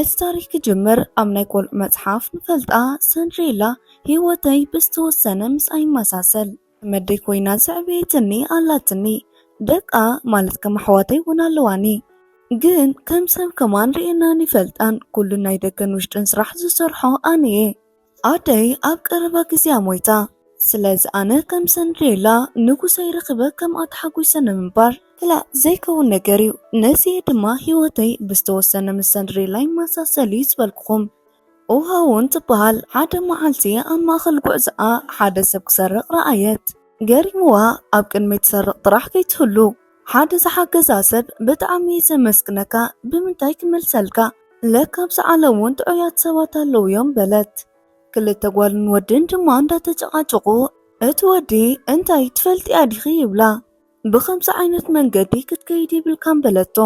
እቲ ታሪኽ ክጅምር ኣብ ናይ ቆልዑ መጽሓፍ ንፈልጣ ሰንድሬላ ህይወተይ ብዝተወሰነ ምስኣ ይመሳሰል። መደይ ኮይና ዘዕበየትኒ ኣላትኒ። ደቃ ማለት ከም ኣሕዋተይ እውን ኣለዋኒ። ግን ከም ሰብ ከማን ርእየናን ይፈልጣን። ኩሉ ናይ ደገን ውሽጥን ስራሕ ዝሰርሖ ኣነየ። ኣደይ ኣብ ቀረባ ግዜያ ሞይታ። ስለዚ ኣነ ከም ሰንድሬላ ንጉሰይ ረኺበ ከምኣ ተሓጒሰ ንምንባር ክላእ ዘይከውን ነገር እዩ። ነዚ ድማ ህይወተይ ብዝተወሰነ ምስ ሰንድሬላ ይመሳሰል እዩ ዝበልኩኹም። ኦሃ እውን ትበሃል። ሓደ መዓልቲ ኣብ ማእኸል ጉዕዞኣ ሓደ ሰብ ክሰርቕ ረኣየት። ገሪምዋ ኣብ ቅድሚ ትሰርቕ ጥራሕ ከይትህሉ ሓደ ዝሓገዛ ሰብ ብጣዕሚ እየ ዘመስግነካ፣ ብምንታይ ክመልሰልካ? ለካ ኣብዚ ዓለም እውን ጥዑያት ሰባት ኣለዉ እዮም በለት። ክልተ ጓልን ወድን ድማ እንዳተጨቃጨቁ እቲ ወዲ እንታይ ትፈልጥያ ዲኺ ይብላ። ብኸምዚ ዓይነት መንገዲ ክትከይድ ይብልካን በለቶ።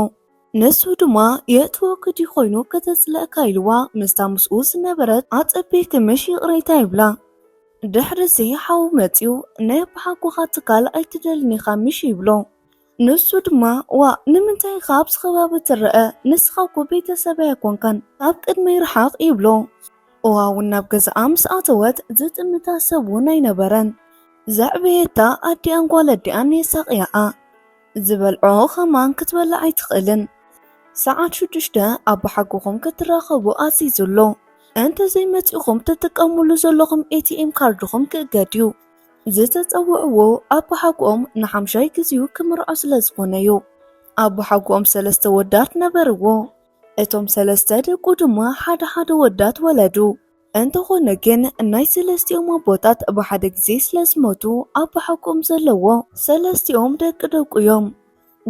ንሱ ድማ የእትወኪ ድዩ ኮይኑ ከተጽልእካ ኢልዋ ምስታ ምስኡ ዝነበረት ኣጸቢክምሽ ይቕሬታ ይብላ። ድሕሪ እዚ ሓው መጺኡ ናይ ኣቦሓጎኻ ትካል ኣይትደልን ኢኻ ምሽ ይብሎ። ንሱ ድማ ዋእ ንምንታይ ኢኻ ኣብዚ ከባቢ ትረኣ ንስኻ እኮ ቤተሰበይ ኣይኮንካን ካብ ቅድመይ ርሓቕ ይብሎ። ኦሃ እውን ናብ ገዛኣ ምስ ኣተወት ዝጥምታ ሰብ እውን ኣይነበረን። ዘዕበየታ ኣዲኣን ጓል ኣዲኣን የሳቕያኣ። ዝበልዖ ኸማን ክትበልዕ ኣይትኽእልን። ሰዓት ሽዱሽተ ኣቦሓጎኹም ክትራኸቡ ኣዚዙ ኣሎ። እንተዘይመጺኹም ትጥቀምሉ ዘለኹም ኤቲኤም ካርድኹም ክእገድ እዩ። ዝተጸውዕዎ ኣቦሓጎኦም ንሓምሻይ ግዜኡ ክምርዖ ስለ ዝኾነ እዩ። ኣቦሓጎኦም ሰለስተ ወዳት ነበርዎ። እቶም ሰለስተ ደቁ ድማ ሓደ ሓደ ወዳት ወለዱ። እንተኾነ ግን ናይ ሰለስቲኦም ኣቦታት ብሓደ ግዜ ስለ ዝሞቱ ኣቦሓጎኦም ዘለዎ ሰለስቲኦም ደቂ ደቁ እዮም።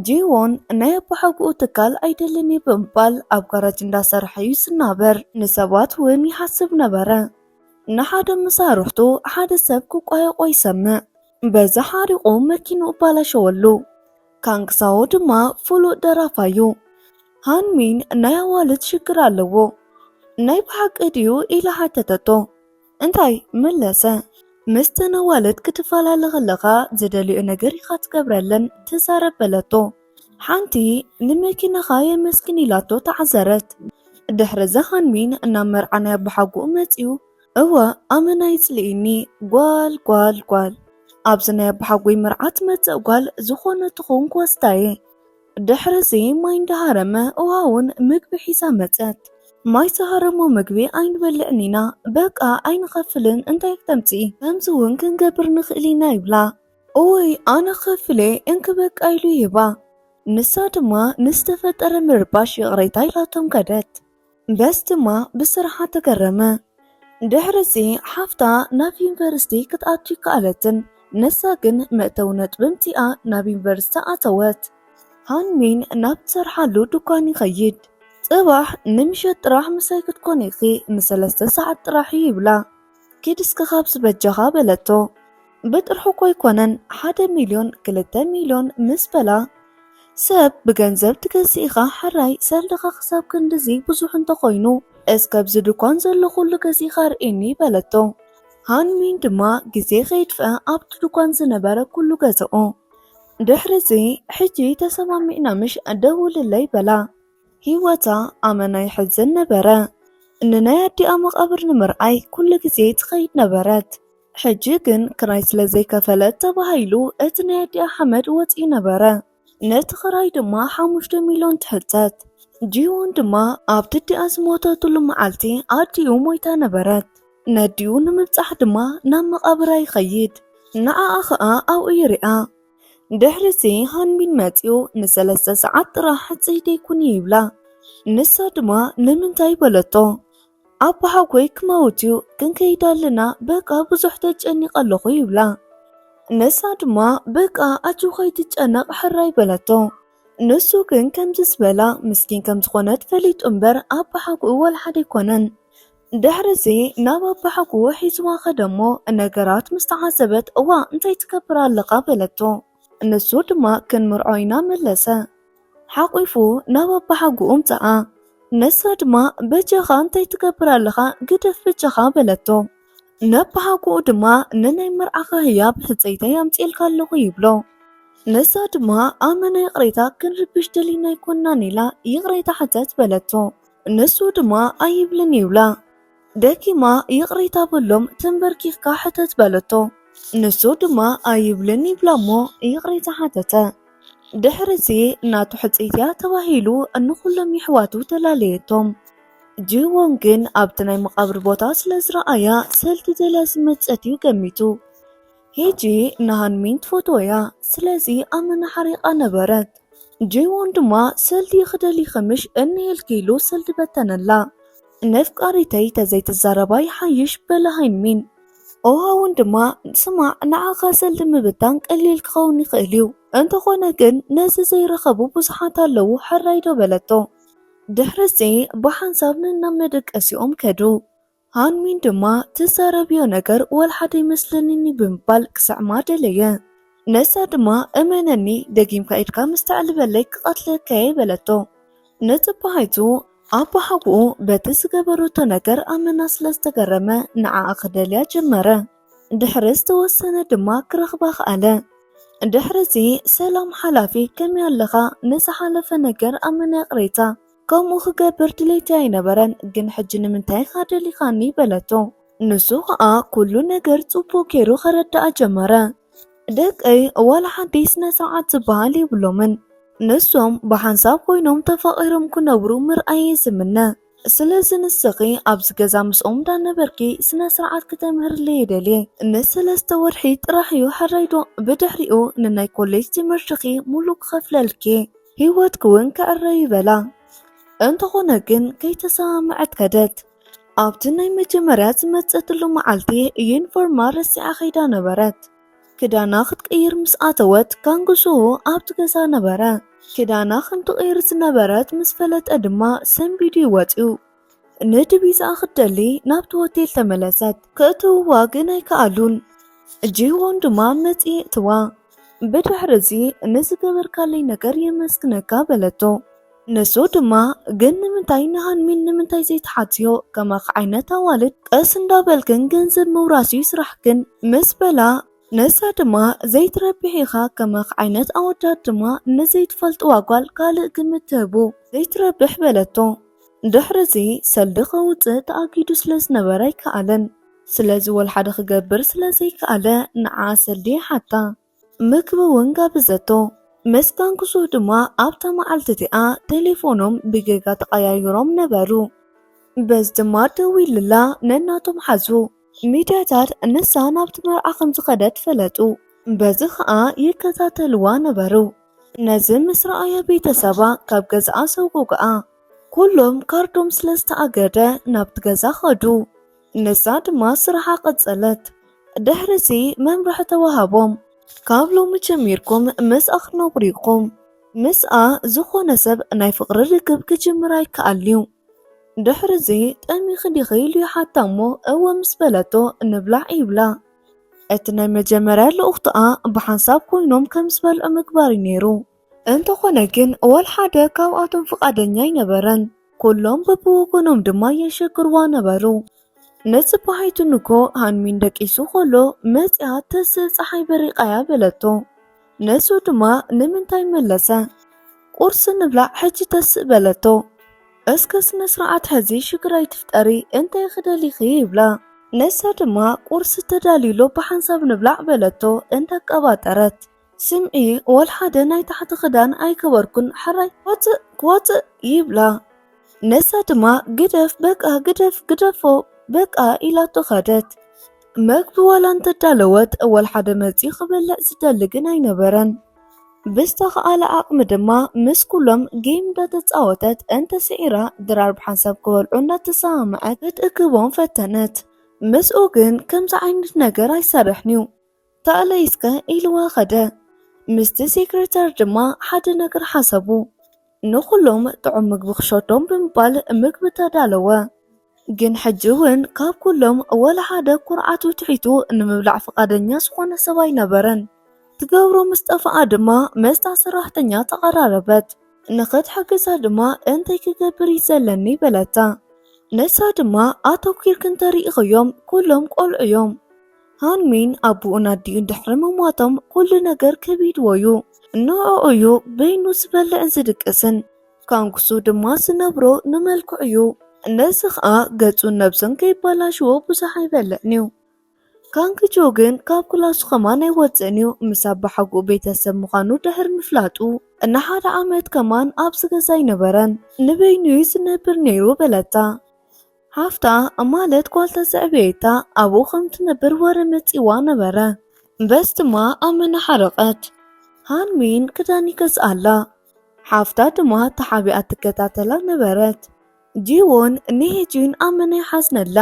ጂዎን ናይ ኣቦሓጎኡ ትካል ኣይደልን እዩ ብምባል ኣብ ጋራጅ እንዳሰርሐ እዩ ዝናበር። ንሰባት እውን ይሓስብ ነበረ። ንሓደ መሳርሕቱ ሓደ ሰብ ክቋየቆ ይሰምዕ። በዚ ሓሪቑ መኪንኡ ኣባላሸወሉ። ካንግሳዎ ድማ ፍሉጥ ደራፋይ እዩ። ሃንሚን ናይ ኣዋልድ ሽግር ኣለዎ። ናይ ብሓቂ ድዩ ኢላ ሓተተቶ። እንታይ መለሰ። ምስተን ኣዋልድ ክትፈላለ ከለኻ ዝደልዮ ነገር ኢኻ ትገብረለን ትዛረብ በለቶ። ሓንቲ ንመኪናኻ የመስግን ኢላቶ ተዓዘረት። ድሕሪ እዚ ሃንሚን ናብ መርዓ ናይ ኣቦሓጎኡ መጺኡ እወ ኣመና ይጽልኢኒ ጓል ጓል ጓል። ኣብዚ ናይ ኣቦሓጎይ መርዓ ትመጽእ ጓል ዝኾነ ትኹን ክወስዳ እየ። ድሕሪ እዚ ማይ እንዳሃረመ እዋ እውን ምግቢ ሒዛ መጸት። ማይ ዝሃረሞ ምግቢ ኣይንበልዕን ኢና በቃ ኣይንኸፍልን እንታይ ክተምጽኢ ከምዚ እውን ክንገብር ንኽእል ኢና ይብላ። እወይ ኣነ ክኸፍል እየ እንኪ በቃ ኢሉ ይህባ። ንሳ ድማ ንዝተፈጠረ ምርባሽ ይቕሬታ ኢላቶም ከደት። በስ ድማ ብስርሓ ተገረመ። ድሕሪ እዚ ሓፍታ ናብ ዩኒቨርሲቲ ክትኣቱ ይከኣለትን ንሳ ግን መእተዊ ነጥቢ ኣምጺኣ ናብ ዩኒቨርሲቲ ኣተወት። ሃንሚን ናብ ትሰርሓሉ ድኳን ይኸይድ። ጽባሕ ንምሸት ጥራሕ ምሳይ ክትኮኒ ኢኺ ንሰለስተ ሰዓት ጥራሕ እዩ ይብላ። ኪድ እስከ ካብዚ በጃኻ በለቶ። ብጥርሑ እኮ ኣይኮነን ሓደ ሚልዮን ክልተ ሚልዮን ምስ በላ ሰብ ብገንዘብ ትገዝእ ኢኻ ሕራይ ሰልድኻ ክሳብ ክንድዚ ብዙሕ እንተኾይኑ እስከ ኣብዚ ድኳን ዘሎ ኩሉ ገዚእኻ ርእየኒ በለቶ። ሃንሚን ድማ ግዜ ከይጥፍአ ኣብቲ ድኳን ዝነበረ ኩሉ ገዝኦ። ድሕሪ እዚ ሕጂ ተሰማሚዕና ምሽ ደውልለይ በላ። ህይወታ ኣመና ይሕዝን ነበረ። ንናይ ኣዲኣ መቓብር ንምርኣይ ኩሉ ግዜ ትኸይድ ነበረት። ሕጂ ግን ክራይ ስለ ዘይከፈለት ተባሂሉ እቲ ናይ ኣዲኣ ሓመድ ወጺኡ ነበረ። ነቲ ክራይ ድማ ሓሙሽተ ሚልዮን ትሕተት። ጂዮን ድማ ኣብቲ ኣዲኣ ዝሞተትሉ መዓልቲ ኣዲኡ ሞይታ ነበረት። ነዲኡ ንምብጻሕ ድማ ናብ መቓብራ ይኸይድ። ንዓኣ ኸኣ ኣብኡ ይሪኣ። ድሕሪ እዚ ሃንሚን መጺኡ ንሰለስተ ሰዓት ጥራሕ ጽሂደይ ኩኒ ይብላ። ንሳ ድማ ንምንታይ በለቶ። ኣቦሓጎይ ክመውት እዩ ክንከይድ ኣለና በቃ ብዙሕ ተጨኒቐ ኣለኹ ይብላ። ንሳ ድማ በቃ ኣጆኻ ኣይትጨነቕ ሕራይ በለቶ። ንሱ ግን ከምዚ ዝበላ ምስኪን ከም ዝኾነት ፈሊጡ እምበር ኣቦሓጎኡ ወላ ሓደ ኣይኮነን። ድሕሪ እዚ ናብ ኣቦሓጎኡ ሒዝዋ ኸደ እሞ ነገራት ምስ ተዓዘበት እዋ እንታይ ትገብር ኣለኻ በለቶ። ንሱ ድማ ክንምርዖ ኢና መለሰ። ሓቂፉ ናብ ኣቦሓጎኡ ኣምጽኣ። ንሳ ድማ በጃኻ እንታይ ትገብር ኣለኻ ግደፍ በጃኻ በለቶ። ነቦሓጎኡ ድማ ንናይ መርዓኻ ህያብ ሕጽይተይ ኣምጺኤልካ ኣለኹ ይብሎ። ንሳ ድማ ኣመና ይቕሬታ ክንርብሽ ደሊና ኣይኮንናን ኢላ ይቕሬታ ሕተት በለቶ። ንሱ ድማ ኣይብልን ይብላ። ደኪማ ይቕሬታ በሎም ተንበርኪኽካ ሕተት በለቶ። ንሱ ድማ ኣይብልን ይብላ እሞ ይቕሬታ ሓተተ። ድሕርዚ ናቱ ሕጽይትያ ተባሂሉ ንኹሎም የሕዋቱ ተላለየቶም። ጂዎን ግን ኣብቲ ናይ መቓብር ቦታ ስለ ዝረኣያ ሰልቲ ደልያ ዝመጸት እዩ ገሚቱ። ሄጂ ንሃንሚን ትፈትዎ እያ፣ ስለዚ ኣመና ሓሪቓ ነበረት። ጂዎን ድማ ሰልቲ ክደሊ ከምሽ እንሄልኪ ኢሉ ሰልቲ በተነላ። ነፍቃሪተይ ተዘይትዛረባ ይሓይሽ በለ ሃንሚን። ኦሃውን ድማ ስማዕ ንዓኻ ሰልቲ ምብታን ቀሊል ክኸውን ይኽእል እዩ፣ እንተኾነ ግን ነዚ ዘይረኸቡ ብዙሓት ኣለዉ ሕራይ ዶ በለቶ። ድሕርዚ ብሓንሳብ ነናብ መደቀሲኦም ከዱ። ሃንሚን ድማ ትዛረብዮ ነገር ወላ ሓደ ኣይመስለንን እዩ ብምባል ክስዕማ ደለየ። ነሳ ድማ እመነኒ ደጊምካ ኢድካ ምስ ተዕልበለይ ክቐትለካ እየ በለቶ። ነቲ በሃይቱ ኣባሓጎኡ በቲ ዝገበረቶ ነገር ኣመና ስለ ዝተገረመ ንዓኣ ክደልያ ጀመረ። ድሕሪ ዝተወሰነ ድማ ክረኽባ ከኣለ። ድሕርዚ ሰላም ሓላፊ ከመይ ኣለኻ? ንዝሓለፈ ነገር ኣመና ይቕሬታ። ከምኡ ክገብር ድሌቲ ኣይነበረን፣ ግን ሕጂ ንምንታይ ኢኻ ደሊኻኒ? በለቶ። ንሱ ኸኣ ኩሉ ነገር ጽቡቕ ገይሩ ከረድኣ ጀመረ። ደቀይ ዋላ ሓንቲ ስነ ስርዓት ዝበሃል የብሎምን። ንሶም ብሓንሳብ ኮይኖም ተፋቒሮም ክነብሩ ምርኣይ እየ ዝምነ። ስለዚ ንስኺ ኣብዚ ገዛ ምስኦም እንዳነበርኪ ስነ ስርዓት ክተምህርለይ ይደልየ። ንሰለስተ ወርሒ ጥራሕ እዩ ሕራይ ዶ? ብድሕሪኡ ንናይ ኮሌጅ ትምህርትኺ ሙሉ ክኸፍለልኪ፣ ህይወትኪ እውን ክዕረ ይበላ። እንተኾነ ግን ከይተሰማምዐት ከደት። ኣብቲ ናይ መጀመርያ ዝመጸትሉ መዓልቲ ዩኒፎርማ ረሲዓ ከይዳ ነበረት። ክዳና ክትቅይር ምስ ኣተወት ካንጉሱሁ ኣብቲ ገዛ ነበረ። ክዳና ከም ትቕይር ዝነበረት ምስ ፈለጠ ድማ ሰንቢዱ እዩ ወጺኡ። ንዲቪዛኣ ክትደሊ ናብቲ ሆቴል ተመለሰት። ክእትውዋ ግን ኣይከኣሉን። ጂሆን ድማ መጺኡ የእትዋ። ብድሕሪ እዚ ንዝገበርካለይ ነገር የመስግነካ በለቶ። ንሱ ድማ ግን ንምንታይ ንሃንሚን ንምንታይ ዘይትሓትዮ? ከማኺ ዓይነት ኣዋልድ ቀስ እንዳበልክን ገንዘብ ምውራስ እዩ ስራሕክን ምስ በላ፣ ንሳ ድማ ዘይትረብሕ ኢኻ፣ ከማኺ ዓይነት ኣወዳት ድማ ንዘይትፈልጥዋ ጓል ካልእ ግምት ትህቡ ዘይትረብሕ በለቶ። ድሕሪ እዚ ሰልዲ ከውፅእ ተኣጊዱ ስለ ዝነበረ ኣይከኣለን። ስለዚ ወላ ሓደ ክገብር ስለ ዘይከኣለ ንዓ ሰልዲ ይሓታ። ምግቢ እውን ጋበዘቶ። ምስ ካንጉሱ ድማ ኣብታ መዓልቲ እቲኣ ቴሌፎኖም ብጌጋ ተቐያይሮም ነበሩ። በዚ ድማ ደዊልላ ነናቶም ሓዙ። ሚድያታት ንሳ ናብቲ መርዓ ከም ዝኸደት ፈለጡ። በዚ ኸኣ ይከታተልዋ ነበሩ። ነዚ ምስ ረኣያ ቤተሰባ ካብ ገዝኣ ሰጎግኣ። ኩሎም ካርዶም ስለ ዝተኣገደ ናብቲ ገዛ ኸዱ። ንሳ ድማ ስራሓ ቀጸለት። ድሕሪዚ መምርሒ ተዋሃቦም። ካብ ሎሚ ጀሚርኩም ምስኣ ክትነብሩ ኢኹም። ምስኣ ዝኾነ ሰብ ናይ ፍቕሪ ርክብ ክጅምር ኣይከኣልን እዩ። ድሕሪዚ ጠሚኺ ዲኺ ኢሉ ይሓታ እሞ እወ ምስ በለቶ ንብላዕ ይብላ። እቲ ናይ መጀመርያ ልኡኽትኣ ብሓንሳብ ኮይኖም ከም ዝበልዑ ምግባር እዩ ነይሩ። እንተኾነ ግን ወላ ሓደ ካብኣቶም ፍቓደኛ ኣይነበረን። ኩሎም በብወገኖም ድማ የሸግርዋ ነበሩ። ንጽባሒቱ ንጎ ሃንሚን ደቂሱ ከሎ መጺኣ ተስእ ጸሓይ በሪቓያ በለቶ። ንሱ ድማ ንምንታይ መለሰ? ቁርሲ ንብላዕ ሕጂ ተስእ በለቶ። እስከ ስነ ስርዓት ሕዚ ሽግር ኣይትፍጠሪ እንታይ ክደሊኺ ይብላ። ንሳ ድማ ቁርሲ ተዳልዩሎ ብሓንሳብ ንብላዕ በለቶ እንዳቀባጠረት። ስምዒ ወላ ሓደ ናይ ታሕቲ ክዳን ኣይገበርኩን ሕራይ ክወፅእ ክወፅእ ይብላ። ንሳ ድማ ግደፍ በቃ ግደፍ ግደፎ በቃ ኢላቶ ከደት። መግቢ ዋላ እንተዳለወት ወላ ሓደ መፂኡ ክበልዕ ዝደሊ ግን ኣይነበረን። ብዝተኸኣለ ዓቕሚ ድማ ምስ ኩሎም ጌም እንዳተፃወተት እንተስዒራ ድራር ብሓንሳብ ክበልዑ እንዳተሰማምዐት ክትእክቦም ፈተነት። ምስኡ ግን ከምዚ ዓይነት ነገር ኣይሰርሕን እዩ። ተኣለይ እስከ ኢልዋ ከደ። ምስቲ ሴክሬታሪ ድማ ሓደ ነገር ሓሰቡ። ንኹሎም ጥዑም ምግቢ ክሸቶም ብምባል ምግቢ ተዳለወ። ግን ሕጂ እውን ካብ ኩሎም ወላ ሓደ ኩርዓቱ ትሒቱ ንምብላዕ ፍቓደኛ ዝኾነ ሰብ ኣይነበረን። ትገብሮ ምስ ጠፍኣ ድማ መስጣ ሰራሕተኛ ተቐራረበት። ንኽትሕግዛ ድማ እንታይ ክገብር እዩ ዘለኒ በለታ። ንሳ ድማ ኣተኲርኪ እንተሪኢኽዮም ኩሎም ቆልዑ እዮም። ሃንሚን ኣቦኡን ኣዲኡን ድሕሪ ምሟቶም ኩሉ ነገር ከቢድዎ እዩ። ንዕኡ እዩ በይኑ ዝበልዕን ዝድቅስን። ካንጉሱ ድማ ዝነብሮ ንመልክዑ እዩ። ነዚ ኸኣ ገጹን ነብሱን ከይባላሽዎ ብዙሕ ኣይበልዕን እዩ። ካንግጆ ግን ካብ ክላሱ ከማን ኣይወጽእን እዩ። ምስ ኣባሓጎኡ ቤተሰብ ምዃኑ ድሕሪ ምፍላጡ ንሓደ ዓመት ከማን ኣብዚ ገዛ ኣይነበረን። ንበይኑ እዩ ዝነብር ነይሩ በለታ። ሓፍታ ማለት ጓልታ ዘዕበየታ ኣብኡ ከም ትነብር ወረ መጺዋ ነበረ። በስ ድማ ኣመና ሓረቐት። ሃንሚን ክዳን ይገዝኣላ። ሓፍታ ድማ ተሓቢኣ ትከታተላ ነበረት። ጂዎን ንሄጂን ኣመና ይሓዝነላ።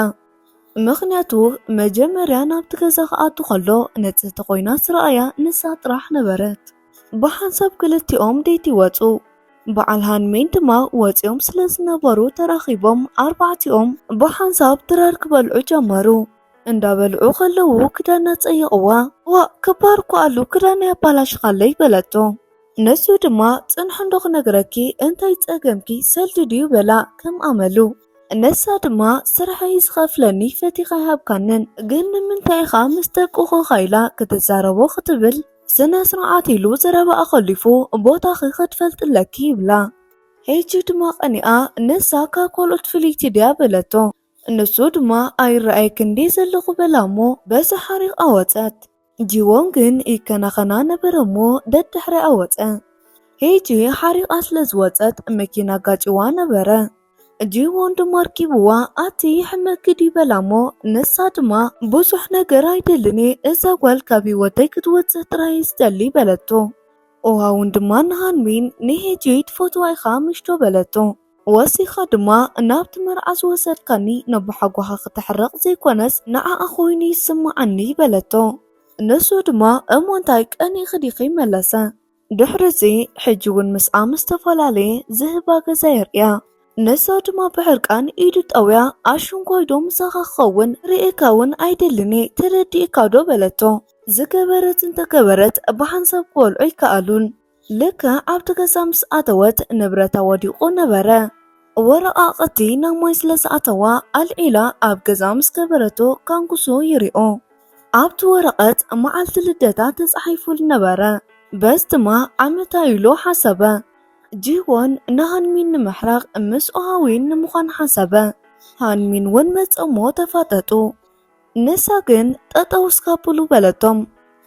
ምኽንያቱ መጀመርያ ናብቲ ገዛ ክኣቱ ከሎ ንጽህቲ ኮይና ዝረኣያ ንሳ ጥራሕ ነበረት። ብሓንሳብ ክልቲኦም ዴት ይወጹ። በዓል ሃንሚን ድማ ወጺኦም ስለ ዝነበሩ ተራኺቦም ኣርባዕቲኦም ብሓንሳብ ድራር ክበልዑ ጀመሩ። እንዳበልዑ ከለዉ ክዳና ጸይቕዋ። "ዋእ ክባር እኮ ኣሉ ክዳነይ ኣባላሽኻለይ" በለቶ። ንሱ ድማ "ጽንሒ እንዶ ክነግረኪ እንታይ ጸገምኪ ሰልዲ ድዩ?" በላ ከም ኣመሉ። ንሳ ድማ "ስርሐይ ዝኸፍለኒ ፈቲኻ ይሃብካንን ግን ንምንታይ ኢኻ ምስ ደቅኹ ኢላ" ክትዛረቦ ክትብል ስነ ስርዓት ኢሉ ዘረባ ኣኸሊፉ "ቦታኺ ክትፈልጢ ኣለኪ" ይብላ። ሄጂ ድማ ቀኒኣ "ንሳ ካብ ካልኦት ፍልይቲ ድያ?" በለቶ። ንሱ ድማ "ኣይረኣየክን ድየ ዘለኹ?" በላ እሞ በዚ ሓሪቕ ኣወጸት። ጂዎን ግን ይከናኸና ነበረ እሞ ደድሕሪ ኣወጸ። ሄጂ ሓሪቓ ስለ ዝወጸት መኪና ጋጭዋ ነበረ። ጂዎን ድማ ኣርኪብዋ "ኣቲ ይሕመኪ ድዩ?" በላ እሞ ንሳ ድማ "ብዙሕ ነገር ኣይደልን እየ፣ እዛ ጓል ካብ ህይወተይ ክትወጽእ ጥራይ እየ ዝደሊ" በለቶ። ኦሃውን ድማ ንሃንሚን "ንሄጂ ትፈትዋ ኢኻ ምሽቶ?" በለቶ። ወሲኻ ድማ "ናብቲ መርዓ ዝወሰድካኒ ነቦሓጎኻ ክተሕርቕ ዘይኮነስ ንዓኣ ኮይኑ ይስምዓኒ" በለቶ። ንሱ ድማ "እሞ እንታይ ቀኒእኺ ዲኺ?" መለሰ። ድሕሪ እዚ ሕጂ እውን ምስኣ ምስ ተፈላለየ ዝህባ ገዛ የርእያ። ንሳ ድማ ብሕርቃን ኢዱ ጠውያ "ኣሽንኳይ ዶ ምሳኻ ክኸውን ርእየካ እውን ኣይደልን እየ፣ ተረዲእካ ዶ?" በለቶ። ዝገበረት እንተገበረት ብሓንሳብ ክበልዑ ኣይከኣሉን። ልክዕ ኣብቲ ገዛ ምስ ኣተወት ንብረታ ወዲቑ ነበረ። ወረቓቕቲ ናብ ማይ ስለ ዝኣተዋ ኣልዒላ ኣብ ገዛ ምስ ገበረቶ ካንጉሱ ይሪኦ። ኣብቲ ወረቐት መዓልቲ ልደታ ተጻሒፉሉ ነበረ። በስ ድማ ዓመታ ኢሉ ሓሰበ። ጂዎን ንሃንሚን ንምሕራቕ ምስ ኦሃዊን ንምዃን ሓሰበ። ሃንሚን እውን መጸሞ ተፋጠጡ። ንሳ ግን ጠጠው እስካብሉ በለቶም።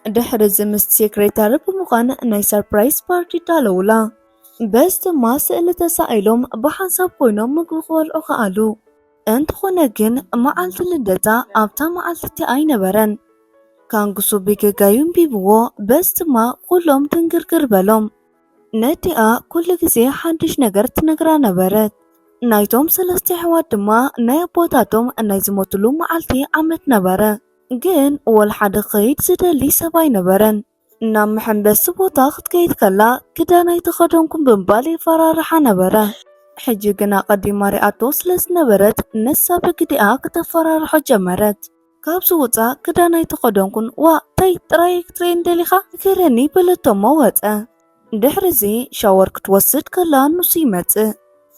ድሕሪ እዚ ምስ ሴክሬታሪ ብምዃን ናይ ሰርፕራይዝ ፓርቲ ዳለውላ። በስ ድማ ስእሊ ተሳኢሎም ብሓንሳብ ኮይኖም ምግቢ ክበልዑ ከኣሉ። እንተኾነ ግን መዓልቲ ልደታ ኣብታ መዓልቲ እቲኣ ኣይነበረን። ካንጉሱ ብጌጋዩ ኣንቢብዎ፣ በስ ድማ ኩሎም ድንግርግር በሎም። ነዲኣ ኩሉ ግዜ ሓድሽ ነገር ትነግራ ነበረት። ናይቶም ሰለስተ ኣሕዋት ድማ ናይ ኣቦታቶም ናይ ዝሞትሉ መዓልቲ ዓመት ነበረ። ግን ወላ ሓደ ክኸይድ ዝደሊ ሰብ ኣይነበረን። ናብ መሐንበሲ ቦታ ክትከይድ ከላ ክዳን ኣይተኸደንኩን ብምባል የፈራርሓ ነበረ። ሕጂ ግን ኣቐዲማ ሪኣቶ ስለ ዝነበረት ንሳ ብግዲኣ ክተፈራርሖ ጀመረት። ካብዚ ውፃእ ክዳን ኣይተኸደንኩን፣ ዋ ታይ ጥራይ ክትርእየኒ ደሊኻ ንገረኒ በለቶ እሞ ወፀ። ድሕሪ እዚ ሻወር ክትወስድ ከላ ንሱ ይመፅእ።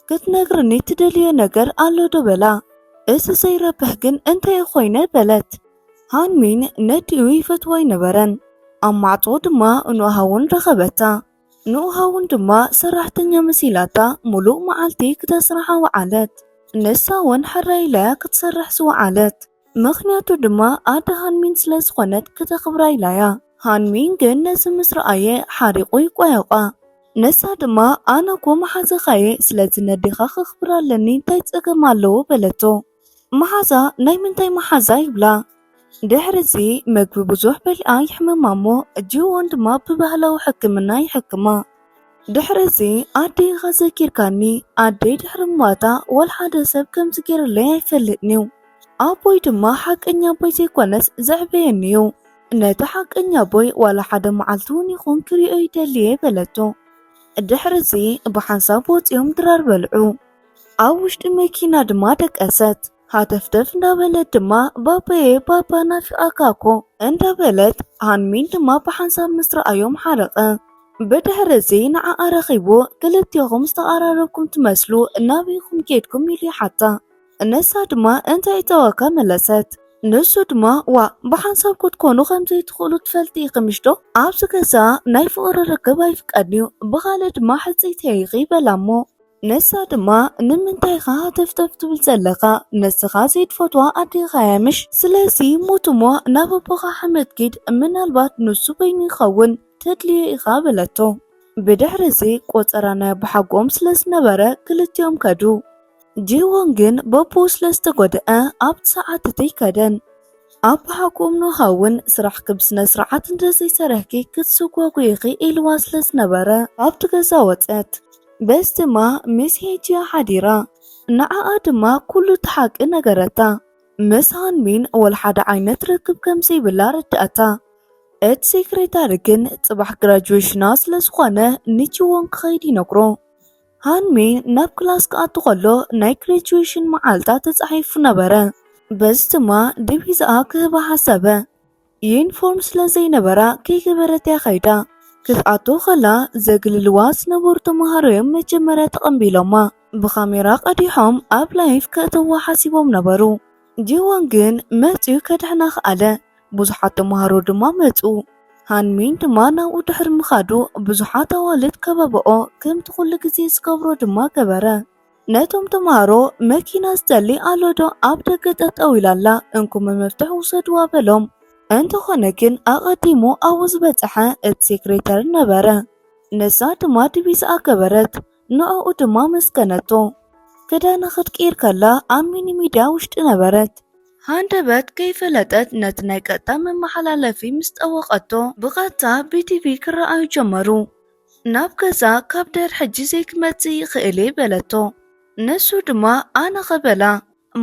ክትነግርኒ ትደልዮ ነገር ኣሎ ዶ በላ። እዚ ዘይረብሕ ግን እንታይ ኮይነ በለት። ሃንሚን ነዲኡ ይፈትዋ ኣይነበረን። ኣብ ማዕጾ ድማ ንኡሃውን ረኸበታ። ንኡሃውን ድማ ሰራሕተኛ መሲላታ ሙሉእ መዓልቲ ክተስርሓ ወዓለት። ንሳ እውን ሕራይ ኢላያ ክትሰርሕ ዝወዓለት። ምኽንያቱ ድማ ኣደ ሃንሚን ስለ ዝኾነት ክተኽብራ ኢላያ። ሃንሚን ግን ነዚ ምስ ረኣየ ሓሪቑ ይቋየቋ። ንሳ ድማ ኣነ እኮ መሓዛኻ እየ፣ ስለዚ ነዴኻ ከኽብር ኣለኒ፣ እንታይ ጸገም ኣለዎ በለቶ። መሓዛ ናይ ምንታይ መሓዛ ይብላ። ድሕሪ እዚ መግቢ ብዙሕ በሊዓ ይሕመማ እሞ ጂዎን ድማ ብባህላዊ ሕክምና ይሕክማ። ድሕሪ እዚ ኣደይ ኢኻ ዘኪርካኒ፣ ኣደይ ድሕሪ ምዋታ ወላ ሓደ ሰብ ከምዚ ገይሩለይ ኣይፈልጥን እዩ። ኣቦይ ድማ ሓቀኛ ኣቦይ ዘይኮነስ ዘዕበየኒ እዩ። ነቲ ሓቀኛ ኣቦይ ዋላ ሓደ መዓልቲ እውን ይኹን ክሪኦ ይደሊ እየ በለቶ። ድሕሪ እዚ ብሓንሳብ ወፂኦም ድራር በልዑ። ኣብ ውሽጢ መኪና ድማ ደቀሰት። ሃተፍተፍ እንዳበለት ድማ ባባየ ባባ ናፊቐካ እኮ እንዳበለት ሃንሚን ድማ ብሓንሳብ ምስ ረኣዮም ሓረቐ። ብድሕሪ እዚ ንዓኣ ረኺቡ ክልቲኹም ዝተቐራረብኩም ትመስሉ ናበይኹም ኬድኩም ኢሉ ይሓታ። ንሳ ድማ እንታይ እተወካ መለሰት። ንሱ ድማ ዋ ብሓንሳብ ክትኮኑ ከም ዘይትኽእሉ ትፈልጢ ኢኺ ምሽ ዶ? ኣብዚ ገዛ ናይ ፍቕሪ ርክብ ኣይፍቀድን እዩ፣ ብኻልእ ድማ ሕጽይቲ ኢኺ በላ እሞ ንሳ ድማ፣ "ንምንታይ ኢኻ ሃተፍተፍ ትብል ዘለኻ? ንስኻ ዘይትፈትዋ ኣዴኻ እያ ምሽ? ስለዚ ሙት እሞ ናብ ኣቦኻ ሓመድ ኪድ፣ ምናልባት ንሱ በይኑ ይኸውን፣ ተድልዮ ኢኻ" በለቶ። ብድሕሪ እዚ ቆጸራ ናይ ኣቦሓጎኦም ስለ ዝነበረ ክልቲኦም ከዱ። ጂወን ግን በቦኡ ስለ ዝተጎድአ ኣብቲ ሰዓት እቲ ኣይከደን። ኣቦሓጎኦም ኖሃ እውን፣ "ስራሕኪ ብስነ ስርዓት እንተዘይሰሪሕኪ ክትስጓጉ ኢኺ" ኢልዋ ስለ ዝነበረ ካብቲ ገዛ ወጸት። በዚ ድማ ምስ ሄጂ ሓዲራ። ንዓኣ ድማ ኩሉ እቲ ሓቂ ነገረታ። ምስ ሃንሚን ወላ ሓደ ዓይነት ርክብ ከም ዘይብላ ኣረድኣታ። እቲ ሴክሬታሪ ግን ጽባሕ ግራጁዌሽና ስለ ዝኾነ ንጂወን ክኸይድ ይነግሮ። ሃንሚን ናብ ክላስ ክኣቱ ከሎ ናይ ግራጁዌሽን መዓልታ ተጻሒፉ ነበረ። በዚ ድማ ዲቪዛኣ ክህባ ሓሰበ። ዩኒፎርም ስለ ዘይነበራ ከይገበረት እያ ከይዳ። ክትኣቱ ከላ ዘግልልዋ ዝነበሩ ተምሃሮ እዮም መጀመርያ ተቐቢሎማ። ብካሜራ ቀዲሖም ኣብ ላይፍ ከእተዋ ሓሲቦም ነበሩ። ጂወን ግን መጺኡ ከድሕና ከኣለ። ብዙሓት ተምሃሮ ድማ መጹ። ሃንሚን ድማ ናብኡ ድሕሪ ምኻዱ ብዙሓት ኣዋልድ ከበበኦ፣ ከምቲ ኩሉ ግዜ ዝገብሮ ድማ ገበረ። ነቶም ተምሃሮ፣ "መኪና ዝደሊ ኣሎ ዶ? ኣብ ደገ ጠጠው ኢላ ኣላ፣ እንኩ መመፍትሕ ውሰድዋ" በሎም። እንተኾነ ግን ኣቐዲሙ ኣብኡ ዝበጽሐ እቲ ሴክሬተሪ ነበረ። ንሳ ድማ ዲቪዛኣ ገበረት፣ ንዕኡ ድማ መስከነቶ። ክዳና ክትቅይር ከላ ኣብ ሚኒ ሚድያ ውሽጢ ነበረት። ሃንደበት ከይፈለጠት ነቲ ናይ ቀጥታ መመሓላለፊ ምስ ጠወቐቶ፣ ብቐጥታ ብቲቪ ክረኣዩ ጀመሩ። "ናብ ገዛ ካብ ድሕር ሕጂ ዘይክመጽእ ይኽእል እየ" በለቶ። ንሱ ድማ፣ "ኣነኸ?" በላ።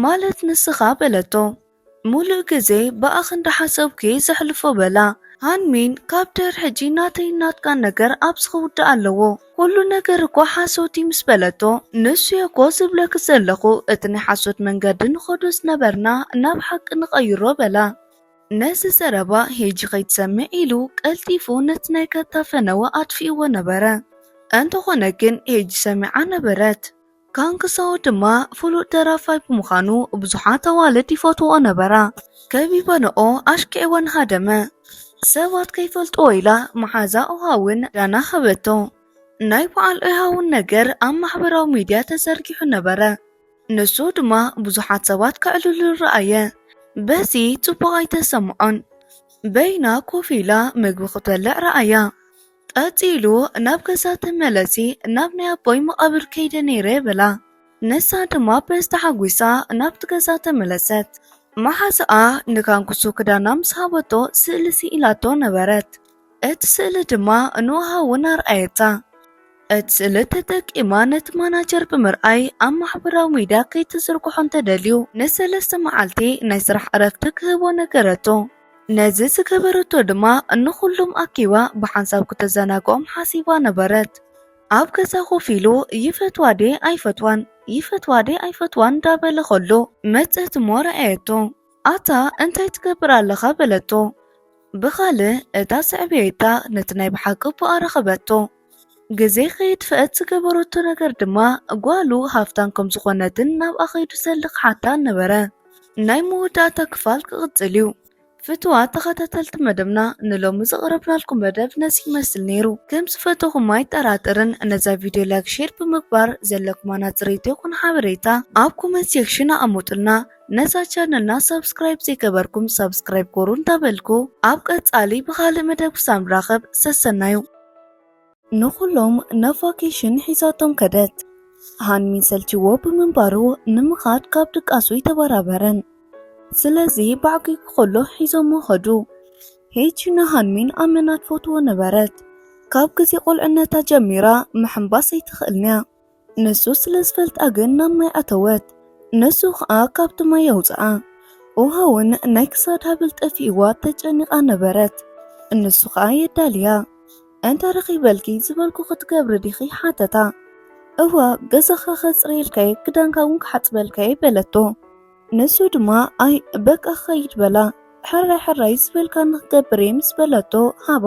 "ማለት ንስኻ?" በለቶ። "ሙሉእ ግዜ ብኣኺ እንዳሓሰብኩ እየ ዘሕልፎ" በላ። ሃንሚን፣ "ካብ ድሕር ሕጂ ናተይን ናትካን ነገር ኣብዚ ክውዳእ ኣለዎ። ኩሉ ነገር እኮ ሓሶት እዩ" ምስ በለቶ፣ "ንሱ እየ እኮ ዝብለኪ ዘለኹ፣ እቲ ናይ ሓሶት መንገዲ ንኸዶ ዝነበርና ናብ ሓቂ ንቐይሮ" በላ። ነዚ ዘረባ ሄጂ ከይትሰምዕ ኢሉ ቀልጢፉ ነቲ ናይ ቀጥታ ፈነወ ኣጥፊእዎ ነበረ። እንተኾነ ግን ሄጂ ሰሚዓ ነበረት። ካንግሳኦ ድማ ፍሉጥ ደራፋይ ብምዃኑ ብዙሓት ኣዋልድ ይፈትውኦ ነበራ። ከቢበንኦ ኣሽኪዕወን ሃደመ። ሰባት ከይፈልጥዎ ኢላ መሓዛ ኦሃውን ዳና ሃበቶ። ናይ በዓል ኦሃውን ነገር ኣብ ማሕበራዊ ሚድያ ተዘርጊሑ ነበረ። ንሱ ድማ ብዙሓት ሰባት ከዕልሉ ረኣየ። በዚ ጽቡቕ ኣይተሰምዖን። በይና ኮፍ ኢላ ምግቢ ክትበልዕ ረኣያ። ቀጺሉ፣ "ናብ ገዛ ተመለሲ፣ ናብ ናይ ኣቦይ መቓብር ከይደ ነይረ" በላ። ንሳ ድማ በዚ ተሓጒሳ ናብቲ ገዛ ተመለሰት። መሓዛኣ ንካንግሱ ክዳና ምስ ሃበቶ ስእሊ ስኢላቶ ነበረት። እቲ ስእሊ ድማ ንኦሃውን ኣርኣየታ። እቲ ስእሊ ተጠቂማ ነቲ ማናጀር ብምርኣይ ኣብ ማሕበራዊ ሚድያ ከይትዝርግሖ እንተደልዩ ንሰለስተ መዓልቲ ናይ ስራሕ ዕረፍቲ ክህቦ ነገረቶ። ነዚ ዝገበረቶ ድማ ንኹሎም ኣኪባ ብሓንሳብ ክተዘናግዖም ሓሲባ ነበረት። ኣብ ገዛ ኮፍ ኢሉ ይፈትዋ ድየ ኣይፈትዋን፣ ይፈትዋ ድየ ኣይፈትዋን እንዳበለ ከሎ መጸት እሞ ረኣየቶ። "ኣታ እንታይ ትገብር ኣለኻ?" በለቶ። ብኻልእ እታ ስዕብየታ ነቲ ናይ ብሓቂ ኣቦኣ ረኸበቶ። ግዜ ከየጥፈአት ዝገበረቶ ነገር ድማ ጓሉ ሃፍታም ከም ዝኾነትን ናብኣ ከይዱ ዘሎ ክሓታ ነበረ። ናይ መወዳእታ ክፋል ክቕጽል እዩ። ፍቱዋት ተኸታተልቲ መደብና፣ ንሎሚ ዘቕረብናልኩም መደብ ነዚ ይመስል ነይሩ። ከም ዝፈተኹም ኣይጠራጠርን። ነዛ ቪድዮ ላይክ፣ ሼር ብምግባር ዘለኩም ኣናጽሪት ይኹን ሓበሬታ ኣብ ኮመንት ሴክሽን ኣቐምጡልና። ነዛ ቻነልና ሳብስክራይብ ዘይገበርኩም ሳብስክራይብ ጎሩ እንዳበልኩ፣ ኣብ ቀጻሊ ብኻልእ መደብ ክሳብ ንራኸብ ሰሰናዩ። ንኹሎም ናብ ቫኬሽን ሒዛቶም ከደት። ሃንሚን ሰልችዎ ብምንባሩ ንምኻድ ካብ ድቃሱ ኣይተበራበረን። ስለዚ ባዕጊጉ ከሎ ሒዞሞ ኸዱ። ሄጂ ንሃንሚን ኣመና ትፈትዎ ነበረት። ካብ ግዜ ቁልዕነታ ጀሚራ ምሕንባስ ኣይትኽእልን'ያ። ንሱ ስለ ዝፈልጣ ግን ናብ ማይ ኣተወት። ንሱ ኸኣ ካብቲ ማይ ኣውጽኣ። ኦሃውን ናይ ክሳድ ሃብል ጠፊእዋ ተጨኒቓ ነበረት። ንሱ ኸኣ የዳልያ። "እንተ ረኺበልኪ ዝበልኩ ክትገብሪ ዲኺ?" ሓተታ። "እወ፣ ገዛኻ ከጽርየልካ'የ፣ ክዳንካ እውን ክሓጽበልካ'የ" በለቶ። ንሱ ድማ፣ "ኣይ፣ በቃ ክኸይድ" በላ። "ሕራይ ሕራይ ዝበልካኒ ክገብር እየ" ምስ በለቶ፣ ሃባ።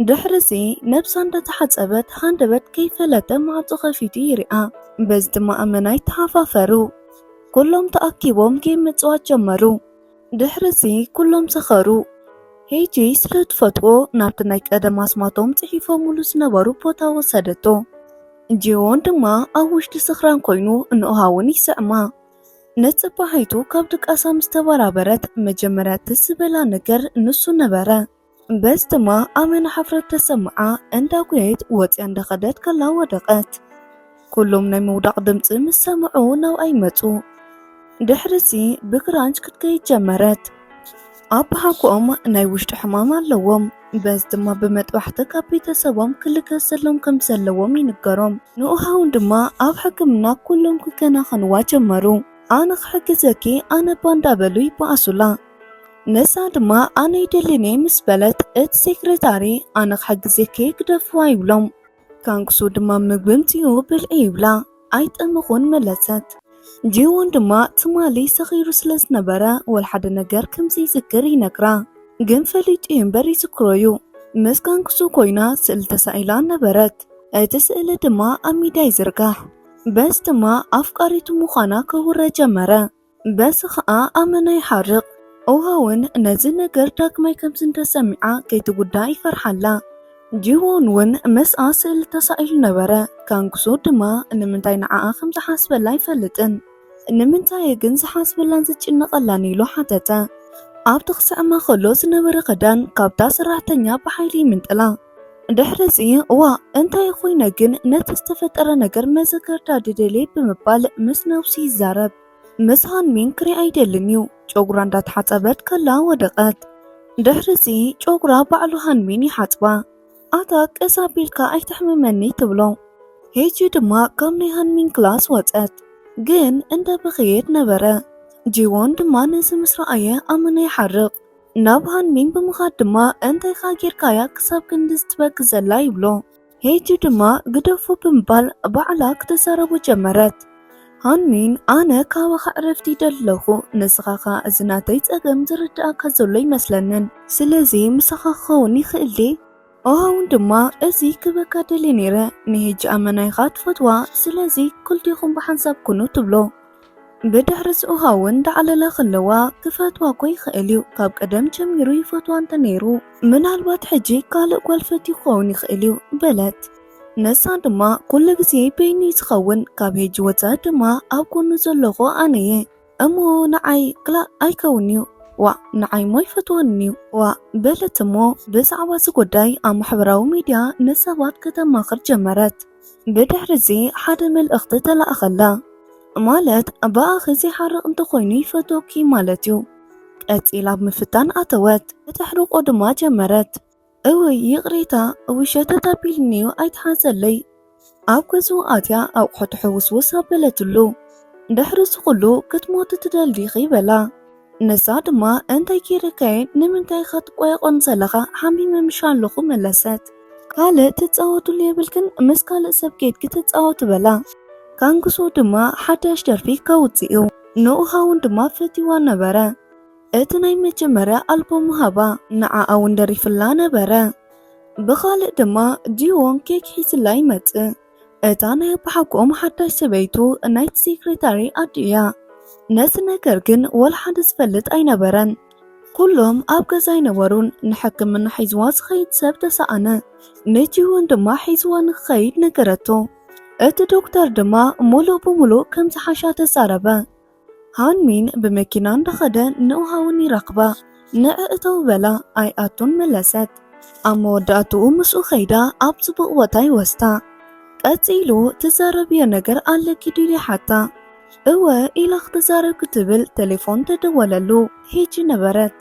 ድሕርዚ ነብሳ እንዳተሓጸበት ሃንደበት ከይፈለጠ ማዕጾ ከፊቱ ይሪኣ። በዚ ድማ ኣመና ኣይተሓፋፈሩ። ኩሎም ተኣኪቦም ጌም ምጽዋት ጀመሩ። ድሕርዚ ኩሎም ሰኸሩ። ሄጂ ስለ ትፈትዎ ናብቲ ናይ ቀደም ኣስማቶም ጽሒፎምሉ ዝነበሩ ቦታ ወሰደቶ። ጂዎን ድማ ኣብ ውሽጢ ስኽራን ኮይኑ ንኡሃውን ይስዕማ። ንጽባሒቱ ካብ ድቃሳ ምስ ተበራበረት መጀመርያ ትዝ ዝበላ ነገር ንሱ ነበረ። በዚ ድማ ኣመና ሓፍረት ተሰምዓ፣ እንዳጎየት ወጽያ እንዳኸደት ከላ ወደቐት። ኩሎም ናይ ምውዳቕ ድምጺ ምስ ሰምዑ ናብኣ ይመጹ። ድሕሪዚ ብክራንች ክትከይድ ጀመረት። ኣባሓጎኦም ናይ ውሽጢ ሕማም ኣለዎም። በዚ ድማ ብመጥባሕቲ ካብ ቤተሰቦም ክልገሰሎም ከም ዘለዎም ይንገሮም። ንኡሃውን ድማ ኣብ ሕክምና ኩሎም ክከናኸንዋ ጀመሩ። ኣነ ክሕግዘኪ ኣነ እባ እንዳበሉ ይበኣሱላ። ንሳ ድማ ኣነ ይደልኔ ምስ በለት እቲ ሴክሬታሪ ኣነ ክሕግዘኪ ግደፍዋ ይብሎም። ካንግሱ ድማ ምግቢ ምጽኡ ብልዒ ይብላ። ኣይጠመኹን መለሰት። ጂዎን ድማ ትማሊ ሰኺሩ ስለ ዝነበረ ወላ ሓደ ነገር ከም ዘይዝክር ይነግራ። ግን ፈሊጡ እዩ እምበር ይዝክሮ እዩ። ምስ ካንግሱ ኮይና ስእሊ ተሳኢላ ነበረት። እቲ ስእሊ ድማ ኣብ ሚድያ ይዝርጋሕ። በዚ ድማ ኣፍቃሪቱ ምዃና ከውረ ጀመረ። በዚ ኸኣ ኣመና ይሓርቕ። ኡሃውን ነዚ ነገር ዳግማይ ከም ዝተሰምዓ ከይትጉዳእ ይፈርሓላ። ጂዎን እውን ምስኣ ስእሊ ተሳኢሉ ነበረ። ካንግሱ ድማ ንምንታይ ንዓኣ ከም ዝሓስበላ ኣይፈልጥን። ንምንታይ ግን ዝሓስበላን ዝጭነቐላን ኢሉ ሓተተ። ኣብቲ ክስዕማ ከሎ ዝነበረ ክዳን ካብታ ሰራሕተኛ ብሓይሊ ይምንጥላ። ድሕሪዚ እዋ እንታይ ኮይነ ግን ነቲ ዝተፈጠረ ነገር መዘከርታ ድደልየ ብምባል ምስ ነብሱ ይዛረብ። ምስ ሃንሚን ክሪኣ ኣይደልን እዩ። ጨጉራ እንዳተሓጸበት ከላ ወደቐት። ድሕሪዚ ጨጉራ ባዕሉ ሃንሚን ይሓጽባ። ኣታ ቀስ ኣቢልካ ኣይተሕምመኒ ትብሎ። ሄጂ ድማ ካብ ናይ ሃንሚን ክላስ ወጸት። ግን እንዳበኸየት ነበረ። ጂዎን ድማ ነዚ ምስ ረኣየ ኣመና ይሓርቕ። ናብ ሃንሚን ብምኻድ ድማ እንታይኻ ጌርካያ ክሳብ ክንዲ ዝትበክ ዘላ ይብሎ። ሄጂ ድማ ግደፉ ብምባል ባዕላ ክትዛረቦ ጀመረት። ሃንሚን ኣነ ካባኻ ዕረፍቲ ይደለኹ፣ ንስኻ ኸኣ እዚ ናተይ ጸገም ዝርድኣካ ዘሎ ይመስለንን። ስለዚ ምሳኻ ክኸውን ይኽእል ድየ? ኦሃውን ድማ እዚ ክበካ ደልየ ነይረ፣ ንሄጂ ኣመና ኢኻ ትፈትዋ፣ ስለዚ ክልቲኹም ብሓንሳብ ኩኑ ትብሎ። ብድሕሪ እዚ ኦሃውን ዳዕለላ ከለዋ ክፈትዋ እኮ ይኽእል እዩ፣ ካብ ቀደም ጀሚሩ ይፈትዋ እንተ ነይሩ ምናልባት ሕጂ ካልእ ጓል ፈትዩ ክኸውን ይኽእል እዩ በለት። ንሳ ድማ ኩሉ ግዜ በይኑ እዩ ዝኸውን፣ ካብ ሄጂ ወጻኢ ድማ ኣብ ጎኑ ዘለኹ ኣነ እየ። እሞ ንዓይ ክላእ ኣይከውን እዩ። ዋእ ንዓይ እሞ ይፈትወኒ እዩ። ዋእ በለት እሞ ብዛዕባ እዚ ጉዳይ ኣብ ማሕበራዊ ሚድያ ንሰባት ከተማኽር ጀመረት። ብድሕሪ እዚ ሓደ መልእኽቲ ተላእኸላ። ማለት ብኣኺ ዘይሓርቕ እንተኾይኑ ይፈትወኪ ማለት እዩ። ቀጺላ ኣብ ምፍታን ኣተወት። ከተሕርቆ ድማ ጀመረት። እውይ ይቕሬታ፣ ውሸተት ኣቢልኒ እዩ ኣይትሓዘለይ። ኣብ ገዝኡ ኣትያ ኣቑሑ ትሕውስውስ ኣበለትሉ። ድሕሪ እዚ ኩሉ ክትሞቲ ትደሊ ዲኺ በላ። ንሳ ድማ እንታይ ገይረካየ ንምንታይ ኢኻ ትቆያቖን ዘለኻ ሓሚመ ምሽ ኣለኹ መለሰት። ካልእ ትጻወትሉ የብልክን ምስ ካልእ ሰብ ኬድኪ ትጻወቲ በላ። ካንግሱ ድማ ሓዳሽ ደርፊ ከውጽእ እዩ። ንኡሃውን ድማ ፈትይዋ ነበረ። እቲ ናይ መጀመርያ ኣልቡም ሃባ ንዓኣ እውን ደሪፍላ ነበረ። ብኻልእ ድማ ጂዎን ኬክ ሒዝላ ይመጽእ። እታ ናይ ኣባሓጎኦም ሓዳሽ ሰበይቱ ናይቲ ሴክሬታሪ ኣዲ እያ። ነዚ ነገር ግን ወላ ሓደ ዝፈልጥ ኣይነበረን። ኩሎም ኣብ ገዛ ኣይነበሩን። ንሕክምና ሒዝዋ ዝኸይድ ሰብ ተሰኣነ። ንጂዎን ድማ ሒዝዋ ንክኸይድ ነገረቶ። እቲ ዶክተር ድማ ሙሉእ ብሙሉእ ከም ዝሓሻ ተዛረበ። ሃንሚን ብመኪና እንዳኸደ ንኡሃውን ይረኽባ። ንዕእተው በላ ኣይኣቱን መለሰት። ኣብ መወዳእትኡ ምስኡ ከይዳ ኣብ ጽቡቕ ቦታ ይወስዳ። ቀጺሉ ትዛረብዮ ነገር ኣለኪ ድዩ ይሓታ። እወ ኢላ ክትዛረብ ክትብል ቴሌፎን ተደወለሉ። ሄጂ ነበረት።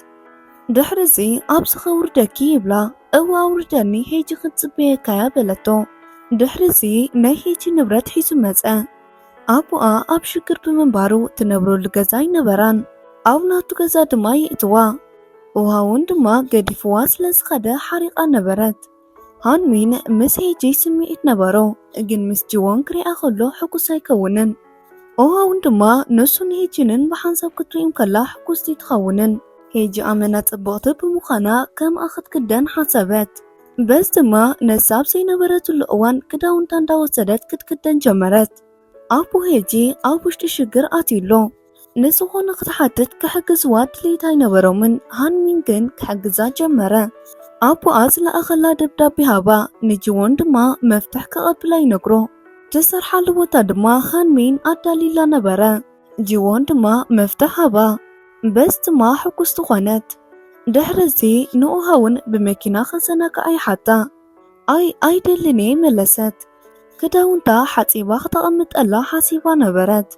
ድሕሪ እዚ ኣብዚ ከውርደኪ ይብላ። እወ ኣውርደኒ ሄጂ ክትጽበየካያ በለቶ። ድሕሪ እዚ ናይ ሄጂ ንብረት ሒዙ መጸ። ኣቦኣ ኣብ ሽግር ብምንባሩ ትነብረሉ ገዛ ኣይነበራን። ኣብ ናቱ ገዛ ድማ የእትዋ። ውሃውን ድማ ገዲፍዋ ስለ ዝኸደ ሓሪቓ ነበረት። ሃንሚን ምስ ሄጂ ስምዒት ነበሮ፣ ግን ምስ ጅዎን ክሪኣ ከሎ ሕጉስ ኣይከውንን። ውሃውን ድማ ንሱን ሄጂንን ብሓንሳብ ክትሪኦም ከላ ሕጉስቲ ትኸውንን። ሄጂ ኣመና ጽብቕቲ ብምዃና ከምኣ ክትክደን ሓሰበት። በዚ ድማ ነሳ ኣብ ዘይነበረትሉ እዋን ክዳውንታ እንዳወሰደት ክትክደን ጀመረት። ኣቦ ሄጂ ኣብ ውሽጢ ሽግር ኣትዩ ኣሎ። ንዝኾነ ክትሓትት ክሕግዝዋ ድሌት ኣይነበሮምን። ሃንሚን ግን ክሕግዛ ጀመረ። ኣቦኣ ዝለኣኸላ ደብዳቤ ሃባ፣ ንጅዎን ድማ መፍትሕ ክቐብላ ይነግሮ። ትሰርሓሉ ቦታ ድማ ሃንሚን ኣዳሊላ ነበረ። ጂዎን ድማ መፍትሕ ሃባ። በዚ ድማ ሕጉስቲ ኾነት። ድሕሪ እዚ ንኡሃውን ብመኪና ከዘናግዓ ይሓታ። ኣይ ኣይደልን እየ መለሰት። ክዳውንታ ሓጺባ ክተቐምጠላ ሓሲባ ነበረት፣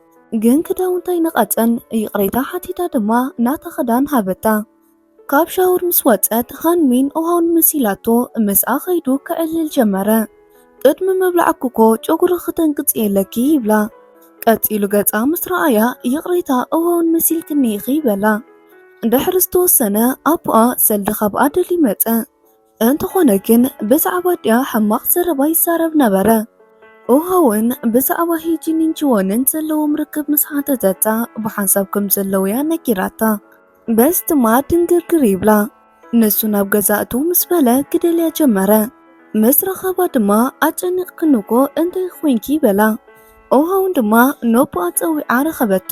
ግን ክዳውንታ ኣይነቐጸን። ይቕሬታ ሓቲታ ድማ ናታ ክዳን ሃበታ። ካብ ሻወር ምስ ወጸት ሃንሚን ኡሃውን መሲላቶ ምስኣ ኸይዱ ክዕልል ጀመረ። ቅድሚ ምብላዕኪ እኮ ጨጉሪ ክተንቅጽ የለኪ ይብላ። ቀጺሉ ገጻ ምስ ረኣያ ይቕሬታ ኡሃውን መሲልክኒ ኢኺ በላ። ድሕሪ ዝተወሰነ ኣቦኣ ሰልዲ ካብ ኣደል ይመጸ። እንተኾነ ግን ብዛዕባ ኣዲኣ ሕማቕ ዘረባ ይዛረብ ነበረ። ኡሃውን ብዛዕባ ሄጂንን ጂወንን ዘለዎም ርክብ ምስ ሓተተታ ብሓንሳብ ከም ዘለውያ ነጊራታ። በዚ ድማ ድንግርግር ይብላ። ንሱ ናብ ገዛ እትው ምስ በለ ክደልያ ጀመረ። ምስ ረኸባ ድማ ኣጨኒቕክኒ እኮ እንታይ ኮይንኪ በላ። ኡሃውን ድማ ነቦኣ ጸዊዓ ረኸበቶ።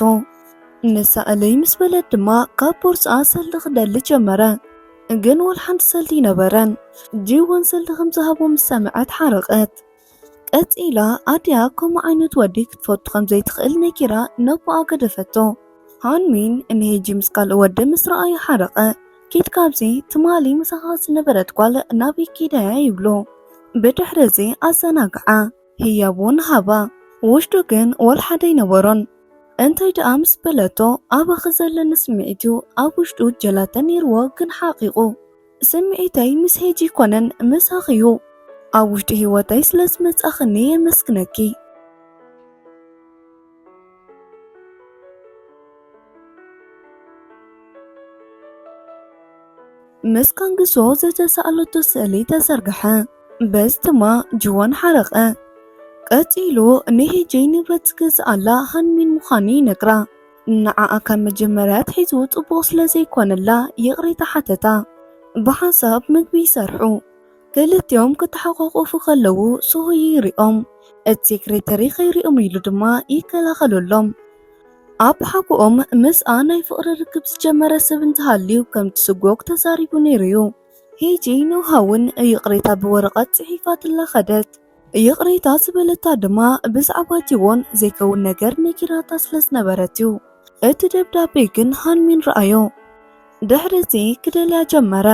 ንሳ እለይ ምስ በለት ድማ ካብ ቦርስኣ ሰልዲ ክደሊ ጀመረ። ግን ወላ ሓንቲ ሰልዲ ይነበረን። ጂወን ሰልዲ ከም ዝሃቦ ምስ ሰምዐት ሓረቐት። ቀጺላ ኣዲኣ ከምኡ ዓይነት ወዲ ክትፈቱ ከም ዘይትኽእል ነጊራ ነቦኣ ገደፈቶ። ሃንሚን ንሄጂ ምስ ካልእ ወዲ ምስ ረኣዮ ሓረቐ። ኪድ ካብዚ ትማሊ ምሳኻ ዝነበረት ጓል ናበይ ኬዳያ ይብሎ። ብድሕሪ እዚ ኣዘናግዓ። ህያቡን ሃባ። ውሽጡ ግን ወላ ሓደ ኣይነበሮን። እንታይ ደኣ ምስ በለቶ ኣባኺ ዘለኒ ስምዒት እዩ ኣብ ውሽጡ ጀላተ ነይርዎ ግን ሓቒቑ። ስምዒተይ ምስ ሄጂ ኣይኮነን ምሳኺ እዩ። ኣብ ውሽጢ ህይወተይ ስለ ዝመጻኽኒ የመስግነኪ። ምስ ካንግሶ ዝተሳእለቶ ስእሊ ተዘርግሐ። በዚ ድማ ጅወን ሓረቐ። ቀጺሉ ንሄጂ ንብረት ዝገዝኣላ ሃንሚን ምዃኑ ይነግራ። ንዓኣ ካብ መጀመርያ ኣትሒዙ ጽቡቕ ስለ ዘይኮነላ ይቕሬታ ሓተታ። ብሓንሳብ ምግቢ ይሰርሑ። ክልቲኦም ክተሓቋቆፉ ከለዉ ሶሆ ይሪኦም። እቲ ሴክሬተሪ ከይሪኦም ኢሉ ድማ ይከላኸለሎም። ኣብ ሓጎኦም ምስኣ ናይ ፍቕሪ ርክብ ዝጀመረ ሰብ እንተሃልዩ ከምቲ ስጎግ ተዛሪቡ ነይሩ እዩ። ሄጂ ንውሃውን ይቕሬታ ብወረቐት ጽሒፋትላ ኸደት። ይቕሬታ ዝበለታ ድማ ብዛዕባ ቲዎን ዘይከውን ነገር ነጊራታ ስለ ዝነበረት እዩ። እቲ ደብዳቤ ግን ሃንሚን ረኣዮ። ድሕሪ እዚ ክደልያ ጀመረ።